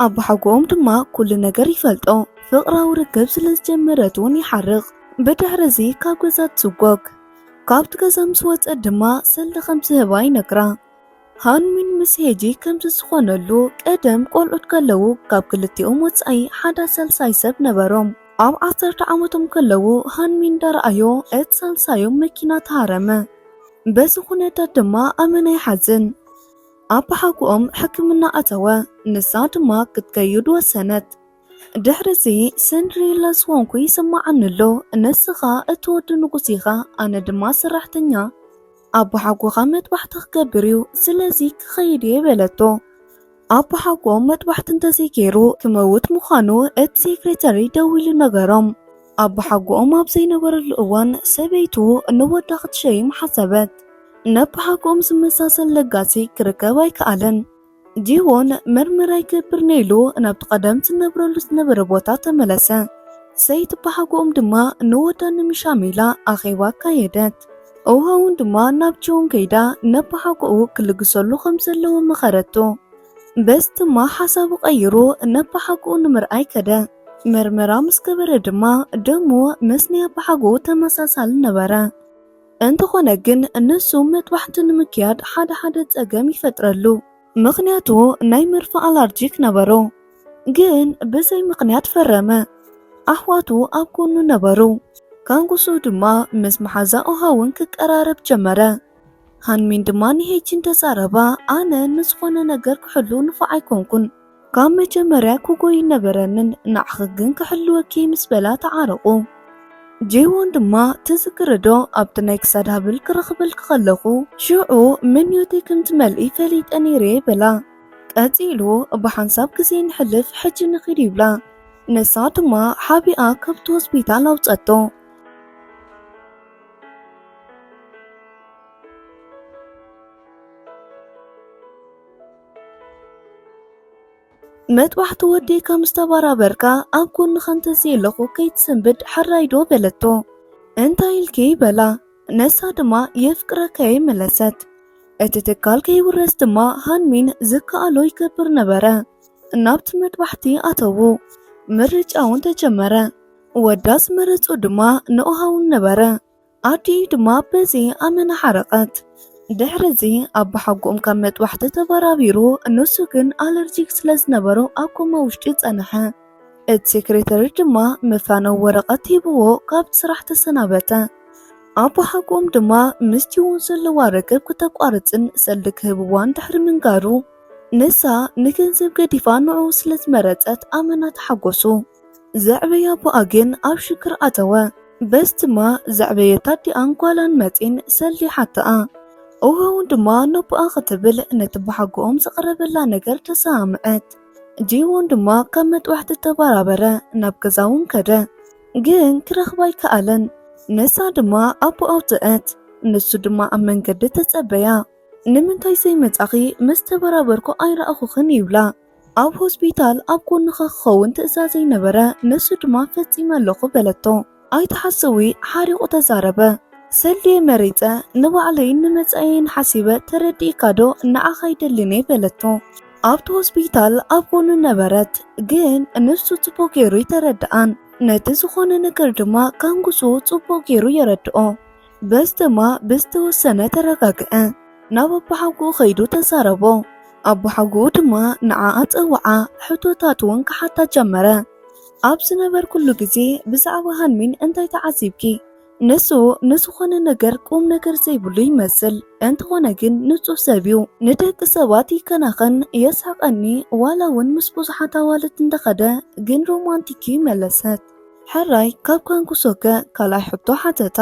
ኣቦሓጎኦም ድማ ኩሉ ነገር ይፈልጦ። ፍቕራዊ ርክብ ስለ ዝጀመረት እውን ይሓርቕ። ብድሕሪ እዚ ካብ ገዛ ትስጎግ። ካብቲ ገዛ ምስ ወጸት ድማ ሰልዲ ከም ዝህባ ይነግራ። ሃንሚን ምስ ሄጂ ከምዚ ዝኾነሉ ቀደም ቆልዑት ከለዉ ካብ ክልቲኦም ወጻኢ ሓዳ ሳልሳይ ሰብ ነበሮም። ኣብ ዓሰርተ ዓመቶም ከለዉ ሃንሚን እንዳረኣዮ እቲ ሳልሳዮም መኪና ተሃረመ። በዚ ኩነታት ድማ ኣመና ይሓዝን። ኣባሓጎኦም ሕክምና ኣተወ፣ ንሳ ድማ ክትከይድ ወሰነት። ድሕሪ እዚ ሰንድሬላ ዝኾንኩ ይስምዓኒ ኣሎ፣ ንስኻ እቲ ወዲ ንጉስ ኢኻ፣ ኣነ ድማ ሰራሕተኛ። ኣባሓጎኻ መጥባሕቲ ክገብር እዩ፣ ስለዚ ክኸይድ እየ በለቶ። ኣባሓጎኦም መጥባሕቲ እንተዘይገይሩ ክመውት ምዃኑ እቲ ሴክሬተሪ ደዊሉ ነገሮም። ኣባሓጎኦም ኣብ ዘይነበረሉ እዋን ሰበይቱ ንወዳ ክትሸይም ሓሰበት። ነባሓጎኦም ዝመሳሰል ለጋሲ ክርከብ ኣይከኣለን። ጂዎን መርመራ ይገብር ነይሉ ናብቲ ቀደም ዝነብረሉ ዝነበረ ቦታ ተመለሰ። ሰይቲ ኣባሓጎኦም ድማ ንወዳ ንምሻም ኢላ ኣኼባ ኣካየደት። ኡሃውን ድማ ናብ ጂዎን ከይዳ ነባሓጎኡ ክልግሰሉ ከም ዘለዎ መኸረቶ። በዚ ድማ ሓሳቡ ቀይሩ ነባሓጎኡ ንምርኣይ ከደ። መርመራ ምስ ገበረ ድማ ደሙ ምስ ናይ ኣባሓጎኡ ተመሳሳሊ ነበረ። እንተኾነ ግን ንሱ መጥባሕቲ ንምክያድ ሓደ ሓደ ጸገም ይፈጥረሉ። ምኽንያቱ ናይ መርፌ ኣላርጂክ ነበሮ። ግን ብዘይ ምኽንያት ፈረመ። ኣሕዋቱ ኣብ ጎኑ ነበሩ። ካንጉሱ ድማ ምስ መሓዛ ኡሃውን ክቀራረብ ጀመረ። ሃንሚን ድማ ንሄጂ እንተዛረባ፣ ኣነ ንዝኾነ ነገር ክሕሉ ንፉዕ ኣይኮንኩን። ካብ መጀመርያ ክጎይ ነበረንን፣ ንዓኺ ግን ክሕልወኪ ምስ በላ ተዓረቑ። ጄዎን ድማ ትዝክሪ ዶ ኣብቲ ናይ ክሳድ ሃብል ክረኽበልኪ ከለኹ፣ ሽዑ ምንዮተይ ከም ትመልኢ ፈሊጠ ነይረ በላ። ቀጺሉ ብሓንሳብ ግዜ ንሕልፍ ሕጂ ንኺድ ይብላ። ንሳ ድማ ሓቢኣ ካብቲ ሆስፒታል ኣውጸቶ። መጥባሕቲ ወደይ ከም ዝተበራበርካ ኣብ ጎንኻ እንተዘየለኹ ከይትስንብድ ሕራይ ዶ በለቶ። እንታይ ኢልኪ በላ። ነሳ ድማ የፍቅረካየ መለሰት። እቲ ትካል ከይውረስ ድማ ሃንሚን ዝከኣሎ ይገብር ነበረ። ናብቲ መጥባሕቲ ኣተዉ። ምርጫውን ተጀመረ። ወዳ ዝመረጹ ድማ ንኦሃውን ነበረ። ኣዲኡ ድማ በዚ ኣመና ሓረቐት። ድሕሪ እዚ ኣቦሓጎኦም ካብ መጥባሕቲ ተበራቢሩ፣ ንሱ ግን ኣለርጂክ ስለ ዝነበሮ ኣብ ኮማ ውሽጢ ጸንሐ። እቲ ሴክሬተሪ ድማ መፋነዊ ወረቐት ሂብዎ ካብ ስራሕ ተሰናበተ። ኣቦሓጎኦም ድማ ምስ ጂውን ዘለዋ ርክብ ክተቋርጽን ሰልዲ ክህብዋን ድሕሪ ምንጋሩ፣ ንሳ ንገንዘብ ገዲፋ ንዕኡ ስለ ዝመረጸት ኣመና ተሓጎሱ። ዘዕበየ ኣቦኣ ግን ኣብ ሽግር ኣተወ። በዚ ድማ ዘዕበየት ኣዲኣን ጓላን መጺን ሰልዲ ሓተኣ። ኦሃውን ድማ ነቦኣ ክትብል ነቲ ኣቦሓጎኦም ዝቐረበላ ነገር ተሰማምዐት። ጂውን ድማ ካብ መጥባሕቲ ተበራበረ፣ ናብ ገዛውን ከደ። ግን ክረኽባ ኣይከኣለን። ነሳ ድማ ኣቦኣ ኣውጽአት። ንሱ ድማ ኣብ መንገዲ ተጸበያ። ንምንታይ ዘይመጻኺ? ምስ ተበራበርኩ ኣይረኣኹኽን ይብላ። ኣብ ሆስፒታል ኣብ ጎንኺ ክኸውን ትእዛዘይ ነበረ፣ ንሱ ድማ ፈጺመ ኣለኹ በለቶ። ኣይትሓስዊ፣ ሓሪቑ ተዛረበ። ሰልድየ መሪጸ፣ ንባዕለይን ንመጻኢየይን ሓሲበ፣ ተረዲእካ ዶ? ንዓኻ ኣይደልን እየ በለቶ። ኣብቲ ሆስፒታል ኣብ ጎኑ ነበረት፣ ግን ንሱ ጽቡቕ ገይሩ ኣይተረድኣን። ነቲ ዝኾነ ነገር ድማ ካንጉሱ ጽቡቕ ገይሩ የረድኦ። በዚ ድማ ብዝተወሰነ ተረጋግዐ። ናብ ኣቦሓጎኡ ከይዱ ተዛረቦ። ኣቦሓጎኡ ድማ ንዓኣ ጸውዓ፣ ሕቶታት እውን ክሓታ ጀመረ። ኣብ ዝነበርኩሉ ግዜ ብዛዕባ ሃንሚን እንታይ ተዓዚብኪ? ንሱ ንዝኾነ ነገር ቁም ነገር ዘይብሉ ይመስል፣ እንተኾነ ግን ንጹህ ሰብ እዩ። ንደቂ ሰባት ይከናኸን፣ የስሕቐኒ፣ ዋላ እውን ምስ ብዙሓት ኣዋልድ እንደኸደ፣ ግን ሮማንቲክ እዩ መለሰት። ሕራይ ካብ ካንጉሶከ ካልኣይ ሕቶ ሓተታ።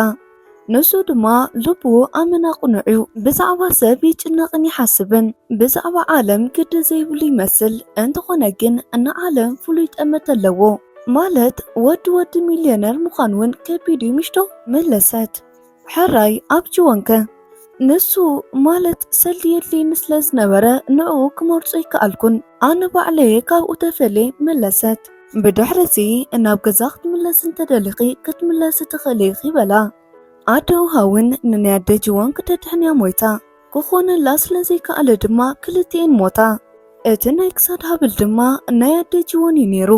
ንሱ ድማ ልቡ ኣመና ቅኑዕ እዩ። ብዛዕባ ሰብ ይጭነቕን ይሓስብን። ብዛዕባ ዓለም ግዲ ዘይብሉ ይመስል፣ እንተኾነ ግን ንዓለም ፍሉይ ጠመት ኣለዎ። ማለት ወዲ ወዲ ሚልዮነር ምዃን እውን ከቢድ እዩ ምሽቶ? መለሰት። ሕራይ ኣብ ጅወንከ? ንሱ ማለት ሰልዲ የድልየኒ ስለ ዝነበረ ንዕኡ ክመርጾ ኣይከኣልኩን። ኣነ ባዕለየ ካብኡ ተፈልየ መለሰት። ብድሕሪ እዚ ናብ ገዛ ክትምለሲ እንተደሊኺ ክትምለሲ ትኽእሊ ኢኺ በላ። ኣደ ኦሃ እውን ንናይ ኣደ ጅወን ክተድሕን እያ ሞይታ። ክኾነላ ስለ ዘይከኣለ ድማ ክልቲኤን ሞታ። እቲ ናይ ክሳድ ሃብል ድማ ናይ ኣደ ጅወን እዩ ነይሩ።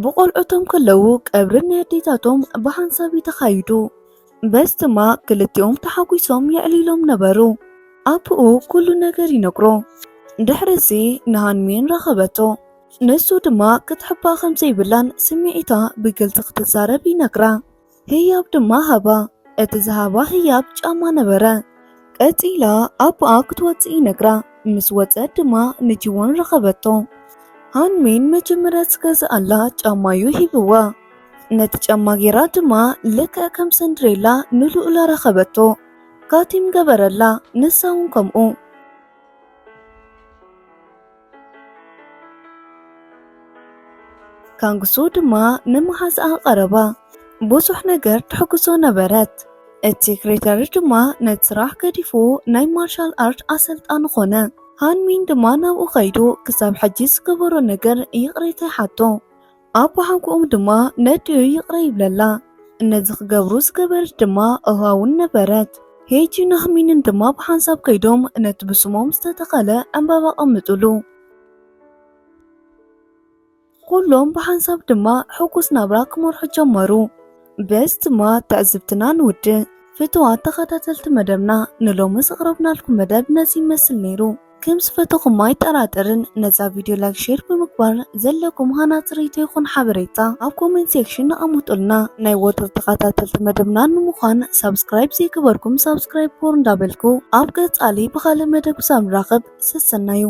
ብቆልዑቶም ከለዉ ቀብሪ ናይ ኣዴታቶም ብሓንሳብ እዩ ተኻይዱ። በዚ ድማ ክልቲኦም ተሓጒሶም የዕሊሎም ነበሩ። ኣቦኡ ኩሉ ነገር ይነግሮ። ድሕሪ እዚ ንሃንሚን ረኸበቶ። ንሱ ድማ ክትሕባእ ከም ዘይብላን ስምዒታ ብግልጺ ክትዛረብ ይነግራ። ህያብ ድማ ሃባ። እቲ ዝሃባ ህያብ ጫማ ነበረ። ቀጺላ ኣቦኣ ክትወጽእ ይነግራ። ምስ ወጸት ድማ ንጂወን ረኸበቶ። ሃንሚን መጀመርያ ዝገዝኣላ ጫማዩ ሂብዋ። ነቲ ጫማ ጌራ ድማ ልክዕ ከም ሰንድሬላ ንልኡላ ረኸበቶ። ካቲም ገበረላ፣ ንሳ እውን ከምኡ። ካንግሱ ድማ ንመሓዛኣ ቀረባ። ብዙሕ ነገር ትሕግዞ ነበረት። እቲ ሴክሬታሪ ድማ ነቲ ስራሕ ገዲፉ ናይ ማርሻል ኣርት ኣሰልጣኒ ኾነ። ሃንሚን ድማ ናብኡ ኸይዱ ክሳብ ሕጂ ዝገበሮ ነገር ይቕሬታ ይሓቶ። ኣቦሓጎኦም ድማ ነዲኡ ይቕረ ይብለላ። ነዚ ክገብሩ ዝገበረት ድማ ኦሃውን ነበረት። ሄጂን ሃንሚንን ድማ ብሓንሳብ ከይዶም ነቲ ብስሞም ዝተተኸለ ዕምባባ ቀምጥሉ። ኩሎም ብሓንሳብ ድማ ሕጉስ ናብራ ክመርሑ ጀመሩ። በዚ ድማ ትዕዝብትና ንውድእ። ፍቱዋት ተኸታተልቲ መደብና፣ ንሎሚ ዘቕረብናልኩም መደብ ነዚ ይመስል ነይሩ። ከም ዝፈተኹም ኣይጠራጠርን። ነዛ ቪድዮ ላይክ፣ ሼር ብምግባር ዘለኩም ሃናጺ ርእይቶ ይኹን ሓበሬታ ኣብ ኮሜንት ሴክሽን ኣቐምጡልና። ናይ ወትሩ ተኸታተልቲ መደብና ንምዃን ሳብስክራይብ ዘይገበርኩም ሳብስክራይብ ግበሩ እንዳበልኩ፣ ኣብ ቀጻሊ ብኻልእ መደብ ክሳብ ንራኸብ ሰሰናዩ።